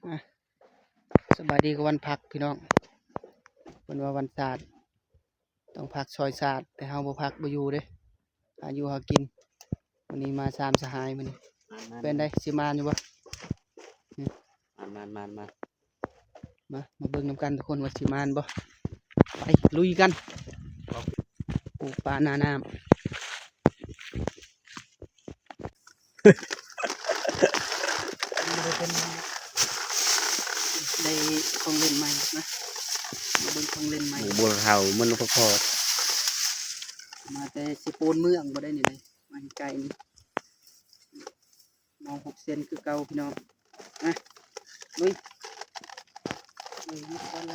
ອ່ະ ສະບາຍດີກັບວັນພັກພີ່ນ້ອງ ເພິ່ນວ່າວັນຊາດ ຕ້ອງພັກຊ່ອຍຊາດ ແຕ່ເຮົາບໍ່ພັກບໍ່ຢູ່ເດ້ ຫາຢູ່ຫາກິນ. ມື້ນີ້ມາສາມສະຫາຍມື້ນີ້ ມານໆ ເປັນໃດ ຊິມານຢູ່ບໍ່? ມານໆໆໆ ມາ ມາເບິ່ງນຳກັນທຸກຄົນວ່າຊິມານບໍ່? ໄປ ລຸຍກັນ ປູກປາໜ້ານ້ຳ. ໄດ້ຂອງຫຼິ້ນໃໝ່ນະ ມາເບິ່ງຂອງຫຼິ້ນໃໝ່ ໝູ່ບົວເຖົ້າ ມັນພອກພໍ ມາແຕ່ເຊໂປນເມືອງບໍ່ໄດ້ນີ້ເດ້ ມາໃກ້ນີ້ ມອງຫົກເຊັນຄືເກົ່າພີ່ນ້ອງ ມາ ລຸຍ ເບິ່ງກ່ອນເ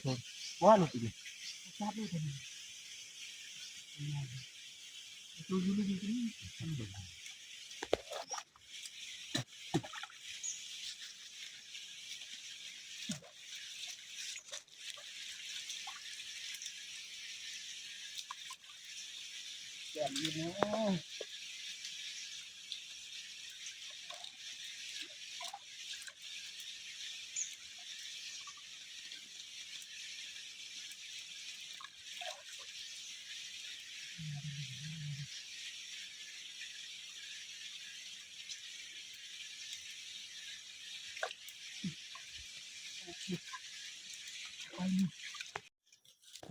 ລີຍ ວ່າຫຼຸດອີກ ຈັບເລີຍ ແກ່ນຢູ່ເນາ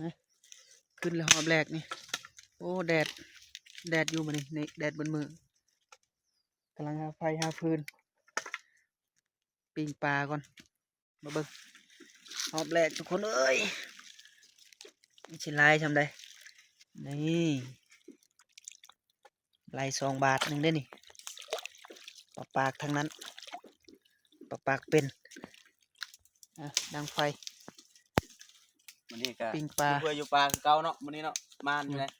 ະ. ຂຶ້ນແລ້ວຮອບແລກນີ້ ໂອ້ ແດດ ແດດຢູ່ມື້ນີ້ ນີ້ແດດເບິດມື້ ກຳລັງຫາໄຟຫາຟືນ ປີ້ງປາກ່ອນ ມາເບິ່ງຮອບແລກທຸກຄົນເອີຍ ມັນຊິຫຼາຍຊ່ຳໃດ ນີ້ ໄລ່ສອງບາດໜຶ່ງເດ້ນີ້ ປາປາກທັງນັ້ນ ປາປາກເປັນ ອ່ະ ດັງໄຟ ມື້ນີ້ກະ ປີ້ງປາ ຢູ່ເພື່ອຢູ່ປ່າຄືເກົ່າເນາະ ມື້ນີ້ເນາະ ມານຢູ່ແຫຼະ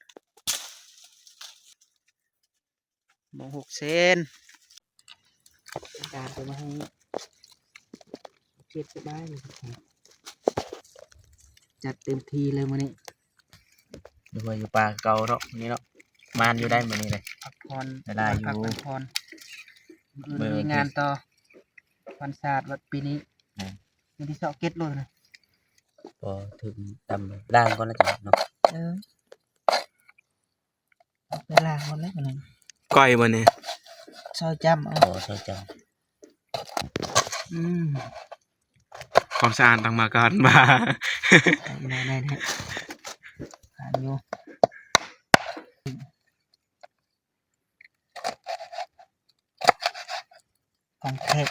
ໝໍຫົກເຊັນ ການໄປມາໃຫ້ ເຮັດສະບາຍເລີຍ ຈັດເຕັມທີ່ເລີຍມື້ນີ້ ຢູ່ເຮືອນຢູ່ປ່າເກົ່າເນາະ ມື້ນີ້ເນາະ ມານຢູ່ໄດ໋ມື້ນີ້ເລີຍ ພັກຜ່ອນ ເວລາຢູ່ ພັກຜ່ອນ ມື້ອື່ນມີງານຕໍ່ ວັນຊາດວັນປີນີ້ ແມ່ນ ມື້ທີຊາວເຈັດໂລດນະ ບໍ່ ເຖິງດຳລ້າງກ່ອນແລ້ວຈັ່ງເນາະ ເອີ. ເອົາໄປລ້າງກ່ອນແລ້ວບັດນີ້ ກ້ອຍບໍ່ນີ້ ຊອຍຈ້ຳເອົາ ອໍ ຊອຍຈ້ຳ ອືມ ຄວາມສະອາດຕ້ອງມາກ່ອນ ວ່າ ໄດ້ໆ ຜ່ານຢູ່ ຂອງແທ້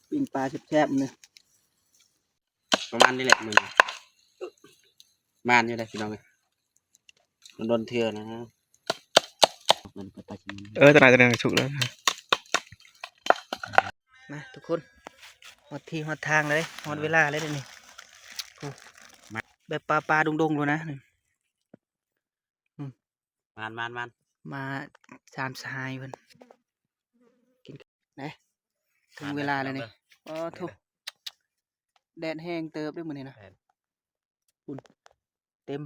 ປີ້ງປາແຊບໆ ເລີຍ ປະມານນີ້ແຫຼະມື້ນີ້ ມານຢູ່ເດ້ພີ່ນ້ອງເອີຍ ມັນດົນເທື່ອນະ ເອີ ຕົວນັ້ນ ຕົວນັ້ນສຸກແລ້ວ ມາທຸກຄົນ ຮອດທີ່ຮອດທາງແລ້ວເດ້ ຮອດເວລາແລ້ວເດ້ນີ້ ໂອ້ ແບບປ່າໆ ດົງໆ ໂລດນະ ມານໆໆ ມາສາມສະຫາຍເພິ່ນ ກິນ ແນະ ເຖິງເວລາແລ້ວນີ້ ໂອ້ໂທ້ ແດດແຮງເຕີບເດ້ມື້ນີ້ນະ ແມ່ນ ຝຸ່ນເຕັມ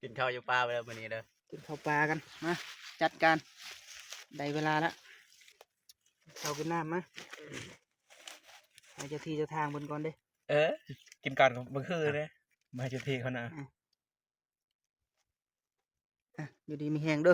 ກິນເຂົ້າຢູ່ປ່າໄປແລ້ວມື້ນີ້ເດີ ກິນເຂົ້າປ່າກັນ ມາ ຈັດການ ໄດ້ເວລາລະ ເຂົ້າກິນນ້ຳມາ ໃຫ້ເຈົ້າທີ່ເຈົ້າທາງເພິ່ນກ່ອນເດ້ ເອີ ກິນກ່ອນມື້ຄືນເດ້ ມາເຈົ້າທີ່ເຂົານະ ອ່ະ ອ່ະ ຢູ່ດີມີແຮງເດີ